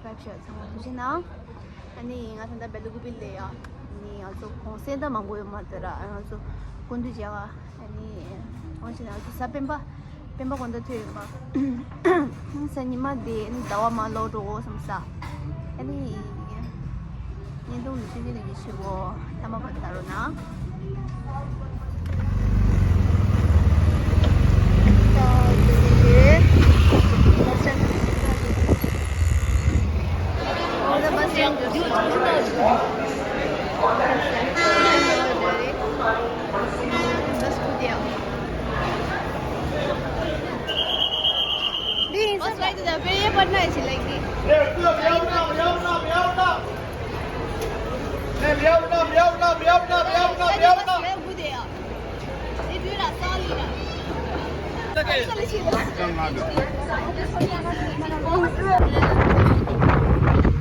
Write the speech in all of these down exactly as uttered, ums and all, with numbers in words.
སབ་སི་ཀ་རེབ་བྱས་ཚང་མ་ཐུགས་རྗེ་གནང་། ཨ་ནི་ང་ད་ལྟ་བེ་ལ་ཀུ་པི་ལ་ཡོད། ཨ་ནི་ང་ཚོ་གུང་སེང་ད་མང་པོ་ཡོད་མ་རེད་ར། ང་ཚོ་སྐུ་མདུན་མཇལ་བ། ཨ་ནི་འོ་ཅི་ན་ང་ཚོ་གཟའ་སྤེན་པ། སྤེན་པ་དགོང་དག་ཐོན་ཡོད་པ། གཟའ་ཉི་མ་དེ་ཨ་ནི་ཟླ་བ་མར་ལོག་འགྲོ་འོ་བསམ་ས། ཨ་ནི་བརྙན་ཐུང་འདི་ཆུང་ཆུང་ནས་ཀྱི་ཞུ་གོ། ཐ་མ་པར་ལྟ་རོགས་གནང་། Bus right there. फिर ये पढ़ना है सिलाई की।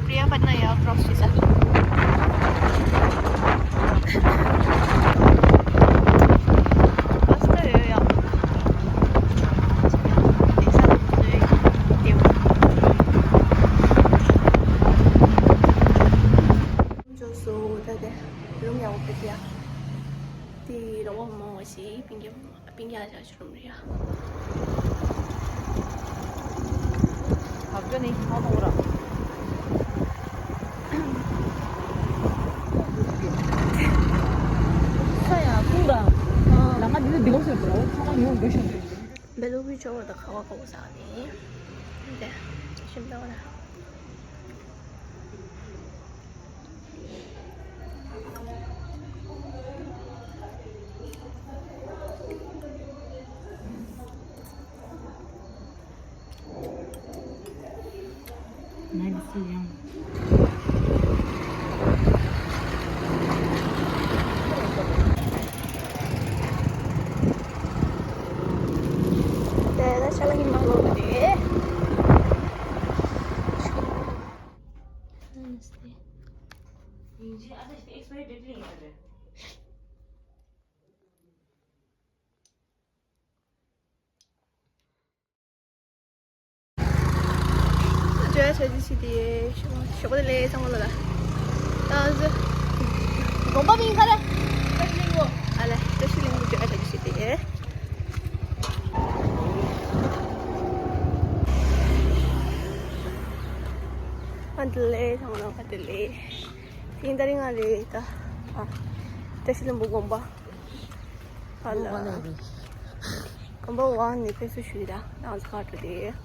प्रिया पटना या क्रॉस टीचर। बस तो है यार। जो सो उधर है, रूम या ऊपर किया। ती रवा मो सी पिंगे पिंगे आ जा शुरू में या। अब जो नहीं खाओ हो रहा। साया पूरा। लगा दिल दिलों से पूरा। वो खाना यूं बेशन। बेलो भी जो होता खावा खावा सानी। दे। शिमला वाला। Nice to you. བརྗོད་བྱ་རྒྱུ་ཞིག་དེ་ཞོགས་པ་དེ་ལས་ཚང་མ་ལ་ད་ང་ཚོ་དགོན་པ་མིང་ག་རེ། བཀྲ་ཤིས་ལྷུན་པོ། ཨ་ལས། བཀྲ་ཤིས་ལྷུན་པོ་བརྗོད་བྱ་རྒྱུ་ཞིག་དེ། ཨ་དེ་ལས་ཚང་མ་ལ་ད་དེ་ལས་དེ་ཡིན་ད་རིང་ང་རེད་ད། ཨ་བཀྲ་ཤིས་ལྷུན་པོ་དགོན་པ། ཨ་ལ། དགོན་པ་འོག་ནས་ཕེབས་བསུ་ཞུས་ད་ང་ཚོ་ཁ་བྲོ་དེ།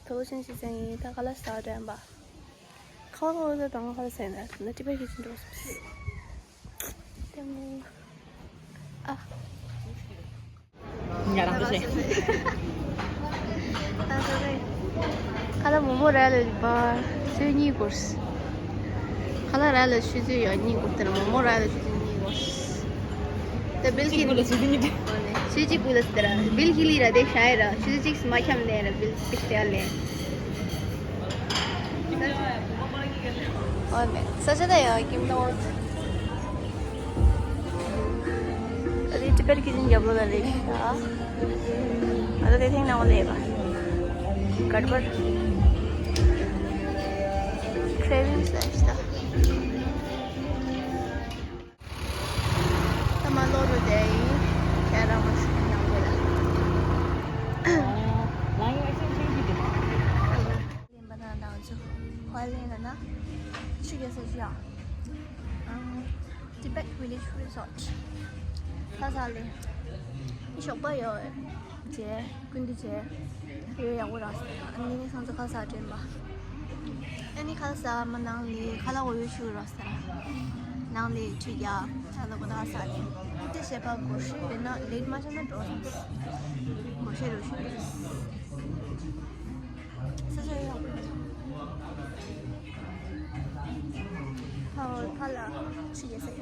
ཐོ་ཆེན་ཞིག་ཟེར་ཡིན། ད་ཁ་ལག་ཟ་དྲན་པ། ཁ་ལག་ཟ་དང་ཁ་ལག་ཟ་ཡིན་ན་ད་ནི་ཊི་པེཊ་ཀི་ཆེན་འགྲོ་སོང་། ལྟད་མོ། ཨ། ཉ་རང་དུ་བྱས། ཁ་ལག་མོག་མོག་ར་ལ་ལི་པ་ཆུ་ཚོད་གཉིས་འགོར། ཁ་ལག་ར་ལ་ཆུ་ཚོད་ཡང་གཉིས་འགོར་དེ་ལ་མོག་མོག་ར་ལ་ཆུ་ཚོད་གཉིས་འགོར། དེ་བིལ་གཅིག་ཁི་པུ་ལ་ཆུ་ཚོད་གཉིས། ཆུ་གཅིག་པུ་ལ་དེ་ར་བིལ་ཁི་ལི་ར་དེ་ཤ་ཡི་ར་ཆུ་ཚོད་གཅིག་མ་འཁྱམ་ནས་ར་བིལ་གཅིག་སྟེར་ལེ། ཨོ་མེ་ས་ཆ་ད་ཡང་ཀིམ་ནོ། ཨ་ནི་ཊི་པེཊ་ཀི་ཆེན་རྒྱབ་ལོགས་ལ་རེད་ཤག་ཨ་ད་དེ་ཐེངས་ནང་ལ་ཡོད་པ། གར་པར། ཁྲེ་བིང་ས་ཤི་ད། ད་མ་ལོ་རུ་དེ་ཡིན། ཁྱེད་རང་མ་ཤི་ཁན་ཡང་དགོས་ལ། ལེན་པ་ན་ནང་ཚུ་ཧོ་ལེན་ན་ན་ཆུ་རྒྱ་ས་ཆུ་ཡ། ཨང་། Tibet Village Resort། ལྷ་ས་ལེ། ཞོགས་པ་ཡོད། ཇེ་ཀུན་ཏུ་ཇེ་ཡོད་ཡག་པོ་རག་སོང་། ཨ་ནི་ནི་སང་ཚུ་ཁ་ལག་ཟ་དྲན་པ། ཨ་ནི་ཁ་ལག་ཟ་མ་ནང་ལེ་ཁ་ལག་འོ་ཡོད་ཤུ་རག་སོང་། ནང་ལེ་ཆུ་རྒྱ་ཨ་ལ་གོ་ད་ཟ་ལེ། ཏི་ཤེ་པ་གོ་ཤེ་ཡོད་ན་ལེ་ཊི་མ་ཆགས་ན་འགྲོ་སོང་། གོ་ཤེ་རུ་ཤུ། ས་ཆ་ཡག་པོ་འདུག་ཧའོ་ཕ་ལ་ཆུ་ཡེ་ས་ཡེ་ས།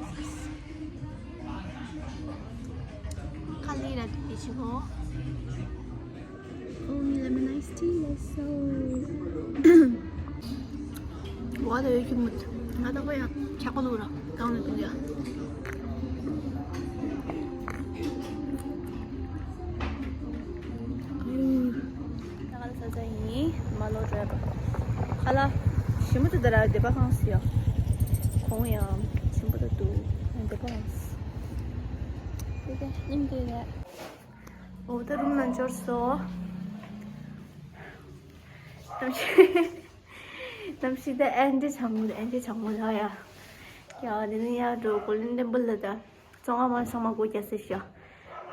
ཁ་ལི་ར་དུ་པི་ཆི་གོ། Oh, lemon iced tea, let's go. ཝ་ད་ཡོད་ཀྱི་མོད། ང་ད་ཁོ་ཡང་ཆག་པ་ལུག་ར་གང་ནས་འདུག་ཡ། ད་ག་ལ་ས་ས་ཡིན་མ་ལོ་རེད། ཁ་ལག་ཞིམ་པོ་འདུག་ད་ར་སྡེ་པ་ཁང་སི་ཡ། གོང་ཡང་ཞིམ་པོ་འདུག་སྡེ་པ་ཁང་སི། དེ་དེ་སྙིང་དེ་རེད། འོ་ད་རུམ་ནང་འབྱོར་སོང་། གནམ་གཤིས་གནམ་གཤིས་ད་ཨེ་འདྲ་གྲང་མོ་ཨེ་འདྲ་གྲང་མོ་ལ་ཡ། ཡ་དེ་ནས་ཡར་འགྲོ་གོ་ལིན་ཊེམ་པལ་ལ་ད་བཙོན་ཁང་མ་ཚང་མ་སྒོ་རྒྱག་ས་ཤག་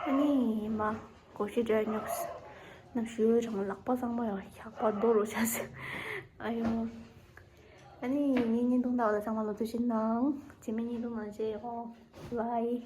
ཨ་ནི་མ་སྒོ་ཕྱེ་འགྲོ་ཡ་ཉོག་སི། གནམ་གཤིས་གྲང་མོ་ལག་པ་ཚང་མ་ཡ་ཞགས་པ་རྡོ་རུ་ཆགས་སི། ཨ་ཡོ། ཨ་ནི་ངའི་བརྙན་ཐུང་ད་བ་ལ་ཚང་མ་ལོ་ཐུགས་རྗེ་གནང་། རྗེས་མའི་བརྙན་ཐུང་ནང་མཇལ་ཡོང་། བྷའི།